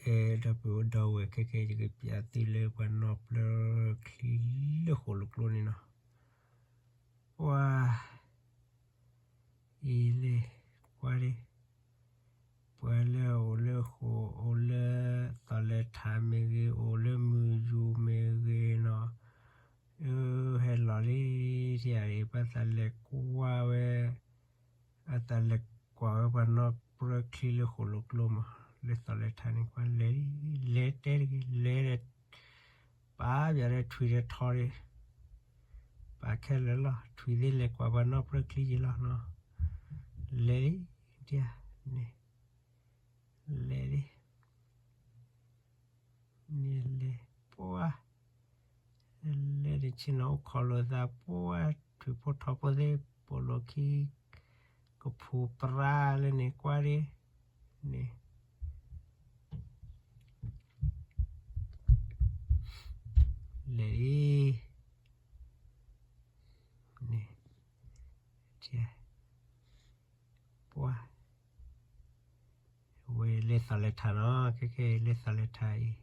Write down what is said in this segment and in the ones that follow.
အဲၣ်ဒိးပှၤဒီပုၢ်ဝဲၢ်ခဲကဲ ယကပျးသုလၢပှၤနီၣ်ပျၢၢ်ချံလၢဃိၣ်လိာ်ကျိန့ၣ်နီၤ. ပှၤ အံၤလၢ ကွၢ်ဒ် ပှၤလၢအိၣ်လၢဃိၣ် အိၣ်လၢသီၣ်လဲၤထးမ့ၢ်ဂ့ၤ အိၣ်လၢမုၢ်ယူၤမ့ၢ်ဂ့ၤနီၤ, အၢ ဟဲလီၤလံ ထံၣ်အံၤ ပှၤသးလဲၤကွၢ်ဝဲ အသးလဲၤကွၢ်ဝဲပှၤနီၣ်ပျၢၢ်ချံလၢဃိၣ်လိာ်ကျိမး လၢသီၣ်လဲၤထးန့ၣ် ကွၢ်လဲၤလံ လဲၤတဲတဂ့ၤ လဲၤဒီး ပာ်ပၠးဒီးထွံၣ်ဒီးထီဒီး ပာ်ခဲလၢာ်လီၤ ထွံၣ်သ့ၣ်လဲၤကွၢ်ပှၤနီၣ်ပျၢၢ်ချံယံၤလီၤနီၤ, လဲၤလံ ဒ်န့ၣ် လဲၤလံ န့ၣ်လဲၤ ပှၤ လဲၤန့ၣ်ဆ့ၣ်နီၤအိၣ်ခိးလိာ်သး ပှၤထွံၣ်ဖိထီဖိသ့ၣ် ပိာ်လိာ်ခံ ကဖူးပြးလၢန့ၣ် ကွၢ်ဒ် န့ၣ် လဲၤလံ န့ၣ် ပှၤ ဝဲလၢသီၣ်လဲၤထးနီၤ ခဲကဲလၢသီၣ်လဲၤထးအံ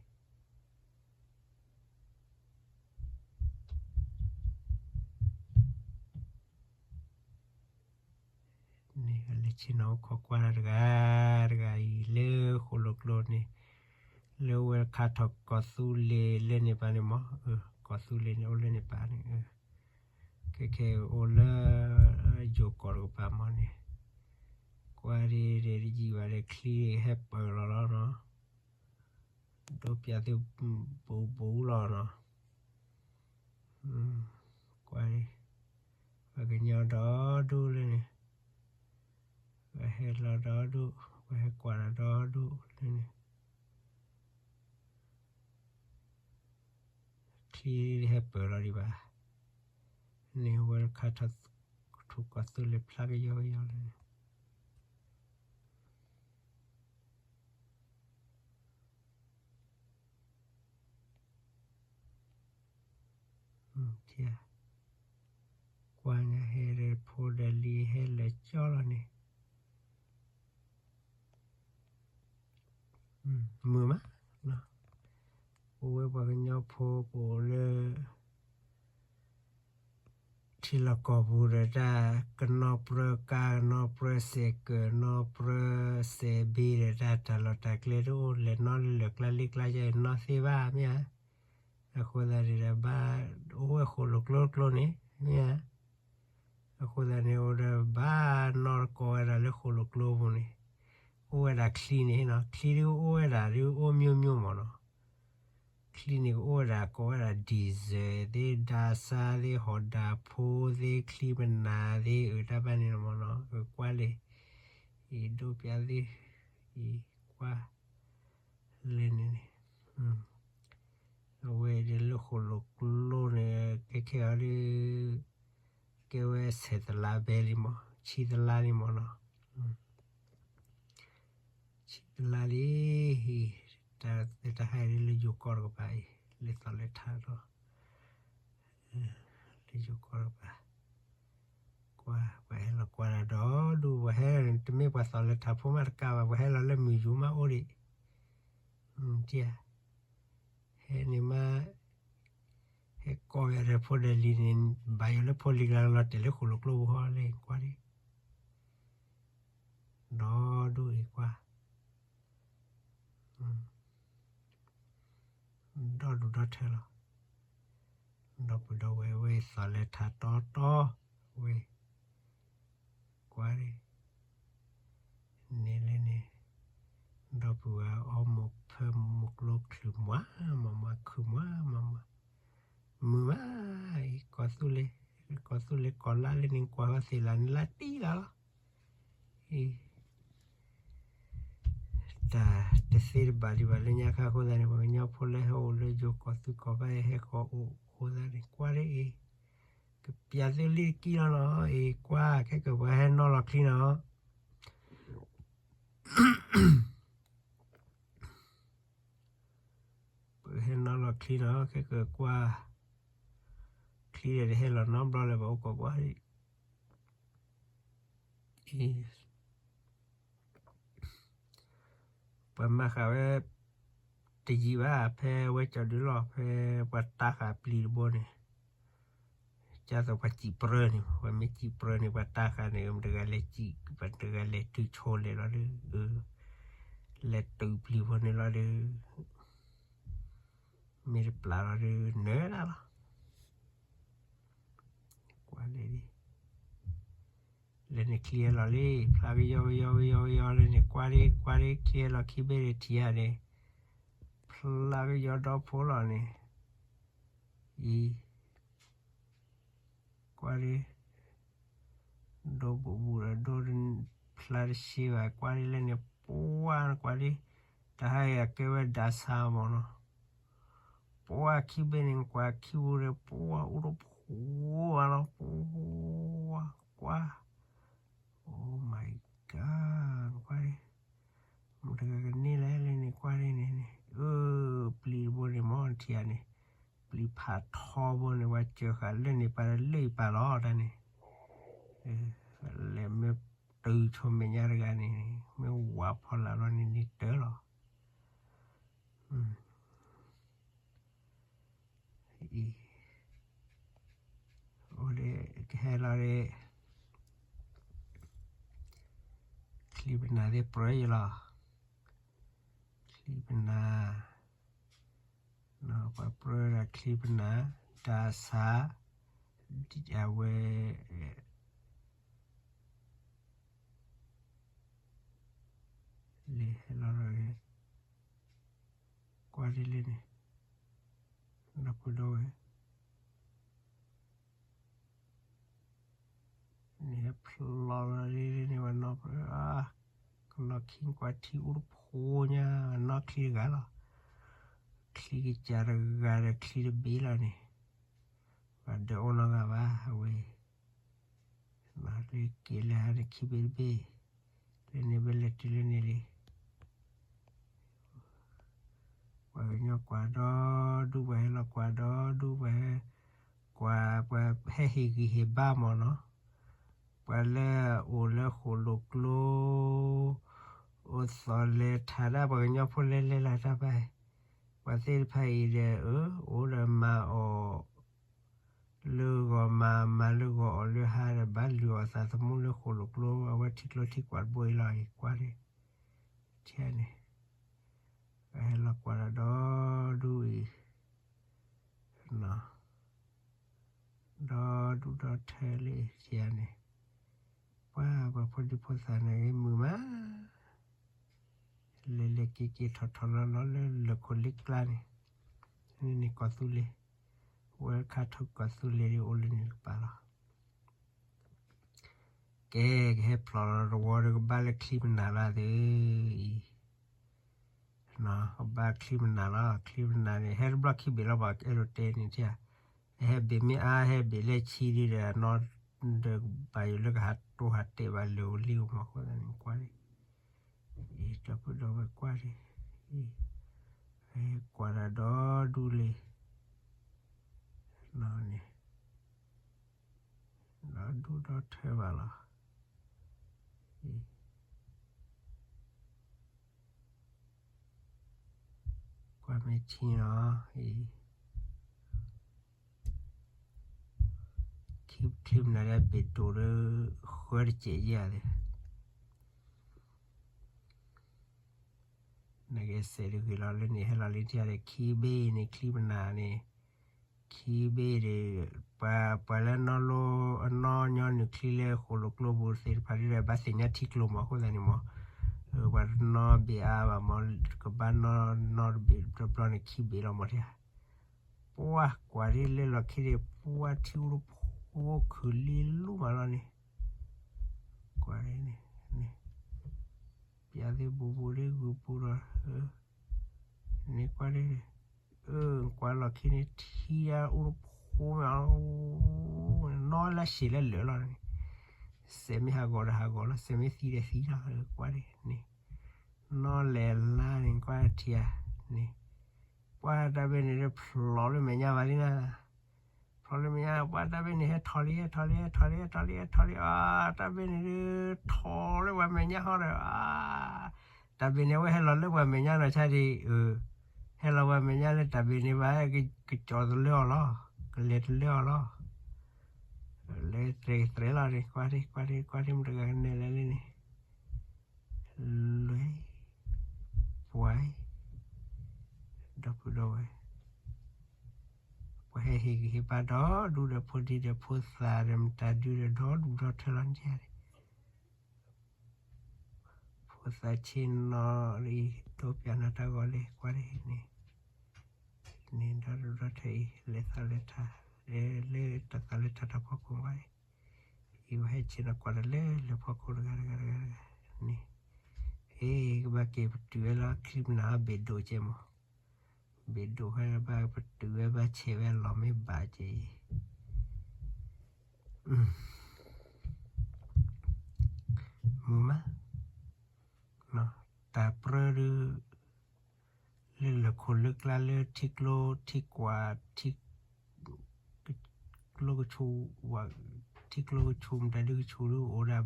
ၤ န့ၣ် လဲၤဆ့ၣ်နီၤအိၣ်ခိးကွၢ်တၢ်တဂၤ တဂၤအံၤလၢဃိၣ်လိာ်ကျိန့ၣ် လၢဝဲခါထီၣ်ကီၢ်သူလ့ၤလၢန့ၣ်ပၤန့ၣ်မး ကီၢ်သူလ့ၤန့ၣ် အိၣ်လၢန့ၣ်ပၤန့ၣ် ခဲကဲအိၣ်လၢ ယိၤကီၢ်တကပၤမးန့ၣ် ကွၢ်ဒ်ဒ်တယံာ်ဘၣ်ဒီး ချံဟဲပၢၢ်လီၤလီၤနီၤ ဒိးပျးသု ဘူးဘူးလီၤနီၤ ကွၢ်ဒ် ပှၤကညီဒီဒူၣ်လၢန့ၣ် ပှၤဟဲလီၤဒီဒူၣ် ပှၤဟဲကွၢ်ဒီဒူၣ်လၢန့ၣ် ချံဟဲပၢၢ်လီၤဒံးဘၣ် န့ၣ်ဝဲခါထီၣ် ထူၣ်ကီၢ်သူလ့ၤဖျါကယီကယီလၢန့ၣ် ကွၢ်ညါဟဲဒီးဖိဒီးလံၤဟဲလၢာ်ကၠီလီၤန့ၣ် မုာ်မး အိၣ်ဝဲပှၤကညီဖိပအိၣ်လၢ ထံလီၢ်ကီၢ်ပူၤဒီးတၢ် ကနီၣ်ပြၢကါ ကနီၣ်ပြၢစဲးကၢး ကနီၣ်ပြၢစဲးဘ့ၣ်ဒီးတၢ် တၢ်လီၢ်တၢ်ကျဲတအိၣ် လဲၤနီၣ်လၢလၢၢ်ကျါလ့ကျါယဲ နီၣ်သ့ဘၣ်မ့ၢ်ဧါ. အဃိသတးန့ၣ်ဒီး ဘၣ်အိၣ်ဝဲဃိၣ်လိာ်ကျိကျိန့ၣ် မ့ၢ်ဧါ. အဃိသတးန့ၣ် အိၣ်ဒီးဘၣ်နီၣ်တကိးဝဲဒၣ်လၢဃိၣ်လိာ်ကျိပူၤန့ၣ် အိၣ်ဝဲဒၣ်ချံန့ၣ်နီၤ ချံဒ်အိၣ်ဝဲဒၣ်ဒ်အိၣ်မျိၢ်မျိၢ်မးနီၤ ချံန့ၣ်ကအိၣ်ဝဲဒၣ်ကိးဝဲဒၣ် ဒံၣ်စၢၣ်သ့ၣ် ဒၤဆါသ့ၣ် ဟီၣ်ဒၣ်ဖိသ့ၣ် ချံပနၢ်သ့ၣ် အတၢ်ဘၣ်န့ၣ်မးနီၤ ကွၢ်လံ အံၤဒိးပျးသ့ၣ် အံၤကွၢ် လၢန့ၣ်န့ၣ် အဝဲဒၣ်လၢဃိၣ်လိာ်ကျိန့ၣ် ကဲခဲအံၤဒီး ကဲဝဲဆဲးတလါဘဲလံမး ဆံတလါလံမးနီၤ ဆံတလါလံ တၢ်သ့ၣ်တဟါအံၤလၢယိၤကီၢ်တကပၤအံၤ လၢသီၣ်လဲၤထးဒီး လၢယိၤကီၢ်တကပၤ ကွၢ် ပှၤဟဲလီၤကွၢ်တၢ်ဒီဒူၣ် ပှၤဟဲတမ့ၢ်ပှၤသီၣ်လဲၤထးဖိမးတကးဘၣ် ပှၤဟဲလီၤလၢမုၢ်ယူၤမးအိၣ်ဒံး တံၢ် ဟဲန့ၣ်မး ဟဲကိးဝဲဒီးဖိဒီးလံၤန့ၣ် ဘၣ်ယိၣ်လၢဖိလံၤကျါလီၤတဲာ်လၢဃိၣ်လိာ်ကျိပူၤဟီလၢကွၢ်ဒံး ဒီဒူၣ်အံၤကွၢ် ဒီဒူၣ်ဒီထၢလီၤ ဒီပုၢ်ဒီဝဲၢ်ဝဲသီၣ်လဲၤထးတီတီဝဲ ကွၢ်ဒ် န့ၣ်လၢန့ၣ် ဒီပုၢ်ဝဲၢ်အီမိၢ်ဖၢမိၢ်ကျိချုးမးမးမး ခုးမးမးမး မုာ်မး ကီၢ်သူလ့ၤ ကီၢ်သူလ့ၤကီၢ်လါလၢန့ၣ် ကွၢ်ဃီသ့ၣ်လၢန့ၣ် လါတံၢ်လၢ်လီၤ အံၤ တၢ်တသ့တဘၣ်ဒံးဘၣ်လၢညါခါအဃိသတးန့ၣ် ပှၤကညီဖိလၢဟဲအိၣ်လၢယိၤကီၢ်သူကီၢ်ဘၣ် ဟဲဃီၤအိၣ်အဃိသတးန့ၣ် ကွၢ်ဒ်အံၤ ကပျးသုလံတကံလီၤနီၤ အံၤကွၢ် ခဲကပှၤဟဲနီၣ်လီၤချံနီၤ ပှၤဟဲနီၣ်လီၤချံနီၤ ခဲကကွၢ် ချံဒီးတဟဲလီၤနီတဘျီလၢၤဘၣ် အိၣ်ကိးကွၢ် အံၤ ပှၤမၤဃာ်ဝဲ တယံာ်ဘၣ် ဖဲဝဲကၠီဒုလီၤ ဖဲပှၤတၢ်ဃာ်ပျံၤတဘိန့ၣ် ကၢ်သိးပှၤစံးပြၢန့ၣ် ပှၤမ့ၢ်စံးပြၢန့ၣ် ပှၤတၢ်ဃာ်န့ၣ် မတဂၤလဲၤစံး ပှၤတဂၤလဲၤတုၤဆိလဲၤလီၤဒီး လဲၤတုၤပျံၤဖိန့ၣ်လီၤဒီး မ့ၢ်တပျၢ်လီၤဒီး နၢၤဒၣ်လီၤ. ကွၢ်လဲၣ် လဲၤန့ၣ်ချံဟဲလီၤလံ ဖျါကယီကယီကယီကယီလၢန့ၣ် ကွၢ်ဒ့ ကွၢ်ဒ့ ချံဟဲလီၤခံဘ့ၣ်န့ၣ်ထံၣ်ဧါန့ၣ် ဖျါကယီဒီဖိလီၤန့ၣ် အံၤ ကွၢ်ဒ့ ဒိဘူးဘူးဒီးဒိ ဖျါတဆံဘၣ် ကွၢ်ဒ့လၢန့ၣ် ပှၢ် ကွၢ်ဒ့ တဟါအံၤအကဲဝဲဒၣ်ဆါမၢ်နီၤ ပှၢ်ခံဘ့ၣ်န့ၣ် ကွၢ်ခံပူၤဒီး ပှၢ်အူတဖိဘၣ်လီၤ ပှၢ် ကွၢ် Oh my god ကွၢ်ဒ့ မတဂၤကန့ၢ်လၢလဲၣ်န့ၣ် ကွၢ်ဒ့န့ၣ်န့ၣ် အၢ ပျံၤတဘိန့ၣ် မ့ၢ်ထံၣ်ဧါန့ၣ် ပျံၤဖးထီဘိန့ၣ် ပှၤစၢဃာ်လၢန့ၣ် ပှၤလၢအံၤပာ်လီၤတၢ်န့ၣ် လဲၤမ့ၢ်တုၤဆိမဲာ်ညါတဂၤန့ၣ် မ့ၢ်ဝးဖီလာ်လီၤန့ၣ်န့ၣ်တၢ်လီၤ အံၤ အိၣ်ဒီး ကဟဲလီၤဒီး ချံပနၢ်သ့ၣ်ပြၢယလီၤ ချံပနၢ် ပှၤပြၢဒၣ်ချံပနၢ် တၢ်ဆါ အဝဲ လဲၤဟဲလီၤဒီး ကွၢ်ဒ်လဲၣ်န့ၣ် ဒီပုၢ်ဒီဝဲၢ် န့ၣ်ဟဲဖျိလီၤလံန့ၣ် ဝဲနီၢ် ကလီၢ်ခံကွၢ်ထံအူတဖိညါ နီၢ်ချံတဂၤလီၤ ချံကစၢ်တဂၤဒီးချံတဘ့ၣ်လီၤန့ၣ် ပှၤဒၢးအိၣ်နီတဂၤဘၣ် အဝဲ မၤလၢက့ၤလၢဟါန့ၣ်ခံဘ့ၣ်တဘ့ၣ် လၢန့ၣ်ဘၣ်လဲၤတုၤလၢန့ၣ်လံ ပှၤကညီကွၢ်ဒီဒူၣ် ပှၤဟဲလီၤကွၢ်ဒီဒူၣ် ပှၤဟဲ ကွၢ် ပှၤဟဲဟ့ၣ်ဂံၢ်ဟ့ၣ်ဘါမၢ်နီၤ ပှၤလၢအအိၣ်လၢဃိၣ်လိာ်ကျိ အိၣ်သီၣ်လဲၤထးဒၣ်ပှၤကညီဖိလဲၤလဲၤလၢတၢ်ပၢ် ပှၤသ့ၣ်တဖၣ်အံၤဒီး အၢ အိၣ်ဒီးမၤအီၣ် လၢဂီၤမၤ မၤလၢဂီၤအီၣ်လၢဟါဒီး ဘၣ်လုၢ်အီၣ်သးသမူလၢဃိၣ်လိာ်ကျိ အဝဲထံကျိထံကွၢ်တဘိအံၤလီၤအံၤ ကွၢ်ဒ် ထံန့ၣ် ပှၤဟဲလီၤကွၢ်ဒီဒူၣ်အံၤ ဒီဒူၣ်ဒီထၢလံထံန့ၣ် ပှၤပှၤဖိဒံဖိသၣ်န့ၣ်ဂ့ၤမုာ်မး လဲၤလဲၤက့ၤက့ၤထီၣ်ထီၣ်လီၤလီၤလၢလၢၢ်ခိၣ်လ့ကျါန့ၣ် န့ၣ်န့ၣ်ကီၢ်သူလ့ၤ ဝဲခါထီၣ်ကီၢ်သူလ့ၤဒ်အိၣ်လၢန့ၣ်တကပၤလီၤ ကဲ ကဟဲဖျိးလီၤတဝီဒီးကဘၣ်လၢချံပနၢ်လၢသုအံၤ ကဘၣ်ချံပနၢ်လီၤ ချံပနၢ်န့ၣ် ဟဲတဘျီခံဘ့ၣ်လီၤဘၣ် အဲၣ်ဒိးတဲန့ၣ် ဟဲဘ့ၣ်မ့ၢ်အါ ဟဲဘ့ၣ်လၢဆံဒ်ဒီး အနီၢ်ဒီးဘၣ်ယိၣ်လၢကဟးတိၢ်ဟးတဲာ်ဘၣ်လၢာ်အိၣ်လံအိၣ်မးအဃိသတးန့ၣ် ကွၢ်ဒ် အံၤ ဒီပုၢ်ဒီဝဲၢ်ကွၢ်ဒ် အံၤ ဟဲကွၢ်တၢ်ဒီဒူၣ်လံ နီၢ်န့ၣ် ဒီဒူၣ်ဒီထၢဘၣ်လီၤ ကွၢ်မ့ၢ်ထံနီၤ အံၤ ချံပနၢ်လၢဘ့ၣ်ဒိၣ်လၢ ဃၢတစဲးယဲၢ်ဧါလဲၣ် နကစဲးတဂ့ၤလီၤလၢန့ၣ် ဟဲလီၤလံထံဒီး ခံဘ့ၣ်န့ၣ် ချံပနၢ်န့ၣ် ခံဘ့ၣ်ဒီး ပှၤ ပှၤလၢနီၣ်လိ အနီၣ်ညီနုၢ်ချံလၢဃိၣ်လိာ်ကျိပူၤသ့ၣ်တဖၣ်ဒ်ဒီး ဘၣ်သ့ၣ်ညါထံကျိမး အဃိသတးန့ၣ်မး ပှၤတနီၣ်ဘ့ၣ်အါဘၣ်မး ကဘၣ်နီၣ် နီၣ်တဘ့ၣ်တဘျီန့ၣ် ခံဘ့ၣ်လီၤမးထံဧါ ပှၤကွၢ်ဒ်လဲၣ်လီၤခံန့ၣ် ပှၤထံအိၣ်တဖိခုၣ်လံလူမးလီၤန့ၣ် ကွၢ်န့ၣ် ပျးသ့ၣ်ဘူးဘူးဒ်ဂုာ်ပူၤဒီး န့ၣ်ကွၢ်ဒ် အၢ ကွၢ်လီၤခံန့ၣ် ထံအိၣ်တဖိမး နီၣ်လၢဆံးလၢလၢာ်လီၤန့ၣ် စဲးမ့ၢ်ဟးဂီၤဒီးဟးဂီၤလီၤ စဲးမ့ၢ်သံဒီးသံလီၤ ကွၢ်ဒ်န့ၣ် နီၣ်လဲၤလါန့ၣ် ကွၢ်ထံဧါန့ၣ် ပှၤတၢ်ဘ့ၣ်န့ၣ်ဒီးဖျိးလၢမဲာ်ညါဘၣ်လံနၤ ဖျိးလၢမဲာ်ညါ ပှၤတၢ်ဘ့ၣ်န့ၣ်ဟဲထီၣ်လံ ဟဲထီၣ်လံ ဟဲထီၣ်လံ ဟဲထီၣ်လံ ဟဲထီၣ်လံ အတၢ်ဘ့ၣ်န့ၣ်ဒီး ထီၣ်လၢပှၤမဲာ်ညါဟီဒီး တၢ်ဘ့ၣ်န့ၣ် အဝဲဟဲလီၤလၢပှၤမဲာ်ညါနီၤ ဆါဒံး အၢ ဟဲလီၤဝဲမဲာ်ညါလၢတၢ်ဘ့ၣ်န့ၣ်ဘၣ် ကကၠီၤတလၢအီၤလီၤ, ကလဲၤတလၢအီၤလီၤ, လၢတြဲၤကတြဲၤလီၤန့ၣ် ကွၢ်ဒ့ ကွၢ်ဒ့ ကွၢ်ဒ့ မတဂၤကနဲၣ်လဲၣ်လံန့ၣ်, လွဲၢ်, ပှၤ, ဒီပုၢ်ဒီဝဲၢ် ပှၤဟဲဟ့ၣ်ဂံၢ်ဟ့ၣ်ဘါဒီဒူၣ်ဒီးဖိဒံဒီးဖိသၣ်ဒီးမတၤဒုဒီးဒီဒူၣ်ဒီထၢလီၤန့ၣ်, ဖိသၣ်ဆ့ၣ်နီၤအံၤ ဒိပၠးနၤတၢ်ဂီၤလံ ကွၢ်ဒ့န့ၣ်, န့ၣ်ဒီဒူၣ်ဒီထၢအံၤ လဲၤသးလဲၤထး, လၢတၢ်သးလဲၤထးတၢ်ဖီခိၣ်ကွၢ်ဒ့, အံၤဝဲဟဲဆ့ၣ်နီၤကွၢ်တၢ်လၢ လၢဖီခိၣ်တဂၤတဂၤတဂၤတဂၤန့ၣ်, အ့ ကဘၣ်က့ၤပတုာ်ဝဲလၢချံပနၢ်ဘ့ၣ်ဒိၣ်ကဲမး, ဘ့ၣ်ဒိၣ်ဖဲဘၣ်ပတုာ်ဝဲဘၣ်ဆဲးဝဲလီၤမ့ၢ်ဘၣ်ကဲအံၤ မုာ်မး, တၢ်ပြၢဒုး လၢလၢၢ်ခိၣ်လၢကျါလၢထံကျိထံကွၢ် ထံကျိကဆူ, ထံကျိကဆူမတၤဒုကဆူဒုအိၣ်ဒၣ်,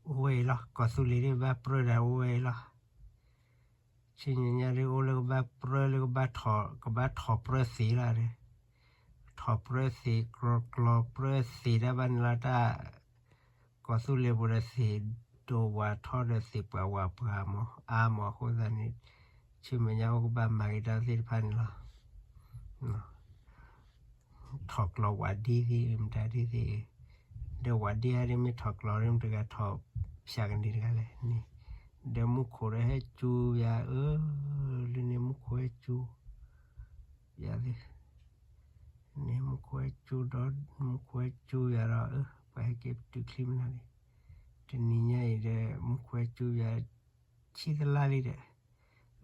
အိၣ်ဝဲအံၤလီၤ. ကီၢ်သူလ့ၤဒုးဘၣ်ပြၢဒၣ်အိၣ်ဝဲအံၤလီၤ. ဆူညါညါဒုးအိၣ်လၢကဘၣ်ပြၢလၢကဘၣ်ထီၣ်, ကဘၣ်ထီၣ်ပြၢသ့ၣ်လီၤ. ထီၣ်ပြၢသ့ၣ် ကျီၢ်ပြၢသ့ၣ်ဒၣ်ဘၣ်န့ၣ်လီၤ. တၢ် ကီၢ်သူလ့ၤပူၤဒီးသ့ၣ်ဒိၣ်ဝၣ်ထီဒီးသ့ၣ်ပှၢ်ဝၣ်ပှၢ်မး အါမးအဃိသတးန့ၣ်, ဆူမဲာ်ညါအိၣ်ကဘၣ်မၤက့ၤတၢ်သ့ၣ်တဖၣ်န့ၣ်လီၤ. ထီၣ်ကျီၢ်ဝၣ်ဒ့သ့ၣ် မတၤဒ့သ့ၣ်, ဒီးဝၣ်ဒ့ဟဲဒ်မ့ၢ်ထီၣ်ကျီၢ်ဒ်မတၤတဂၤထီၣ် ဖၠးကန့ၢ်တဂၤလဲၣ်န့ၣ်, ဒီးမူခိၣ်ဒီးဟဲစူၤယၤအၢ, လၢန့ၣ်မူခိၣ်ဟဲစူၤယၤသ့ၣ် န့ၣ်မူခိၣ်ဟဲစူၤဒီး မူခိၣ်ဟဲစူၤယၤဒီး အၢ ပှၤဟဲက့ၤပတုာ်ချံမနုၤန့ၣ်, တနံၤညါအံၤဒီး မူခိၣ်ဟဲစူၤယၤ ဆံသလါလံဒီး,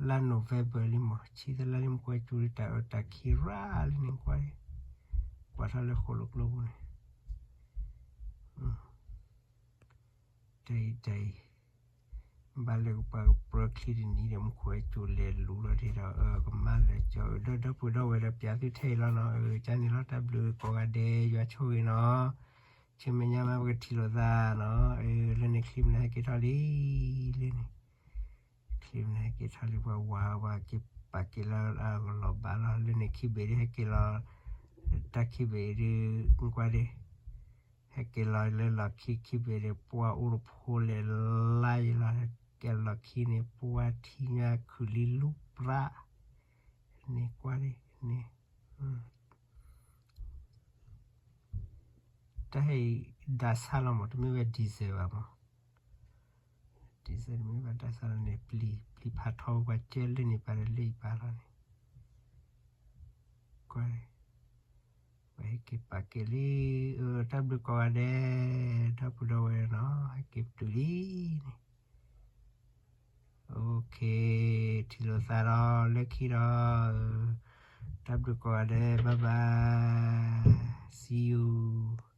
လါ November လံမး ဆံသလါလံ မူခိၣ်ဟဲစူၤလံ တၢ်အၢတၢ်ခံရၤလံန့ၣ် ကွၢ်, ကွၢ်ထီၣ်လၢဃိၣ်လိာ်ကျိပူၤန့ၣ် တၢ်အံၤတၢ်အံၤ, ဘၣ်လၢကပှၤကပြၢချံတနံၤဒီး မူခိၣ်ဟဲစူၤလဲၤလူၤလီၤဒ်ဒီး အၢ ကမၤလၢကၠီ အၢ ဒီးဒီပုၢ်ဒီဝဲၢ်ဒီးပၠးသုထဲအံၤလီၤနီၤ အၢ ကန့ၣ်လီၤ တၢ်ဘျုးကိးဂၤဒဲး ယွၤဆိၣ်ဂ့ၤနီၤ, ဆူမဲာ်ညါမးပကထံၣ်လိာ်သးနီၤ အၢ လၢန့ၣ်ချံမနုၤဟဲက့ၤထီၣ်လံ, လၢန့ၣ် ချံမနုၤဟဲက့ၤထီၣ်လံ ပှၤဝၤပှၤက့ၤပာ်က့ၤလၢအကလီၤဘၣ်လီၤ လၢန့ၣ်ခံဘ့ၣ်ဒ်ဟဲက့ၤလီၤ, တၢ်ခံဘ့ၣ်ဒ် ကွၢ်ဒ် ဟဲက့ၤလီၤလၢလီၢ်ခံခံဘ့ၣ်ဒီး ပှၤအိၣ်တဖိလဲၤလါယံၤလီၤ, ကဲလီၢ်ခံန့ၣ် ပှၤထံၣ်ညါခုၣ်လံလူပြး, န့ၣ်ကွၢ်ဒ်န့ၣ်, တၢ်ဟဲအံၤ ဒၣ်ဆါလီၤမး တမ့ၢ်ဝဲ diesel ဘၣ်မး, diesel တမ့ၢ်ဘၣ် ဒၣ်ဆါလီၤန့ၣ် ပျံၤ ပျံၤဖးထီပှၤကၢလၢန့ၣ်ပာ်ဒီးလၢအံၤပာ်လီၤန့ၣ်, ကွၢ် ပှၤဟဲက့ၤပာ်က့ၤလံ, အၢ တၢ်ဘျုးကိးဂၤဒဲး ဒီပုၢ်ဒီဝဲၢ်နီၤ ဟဲက့ၤပတုာ်လံန့ၣ်, OK ထံၣ်လိာ်သးဒီးလၢခံဒီး, တၢ်ဘျုးကိးဂၤဒဲး bye bye, see you.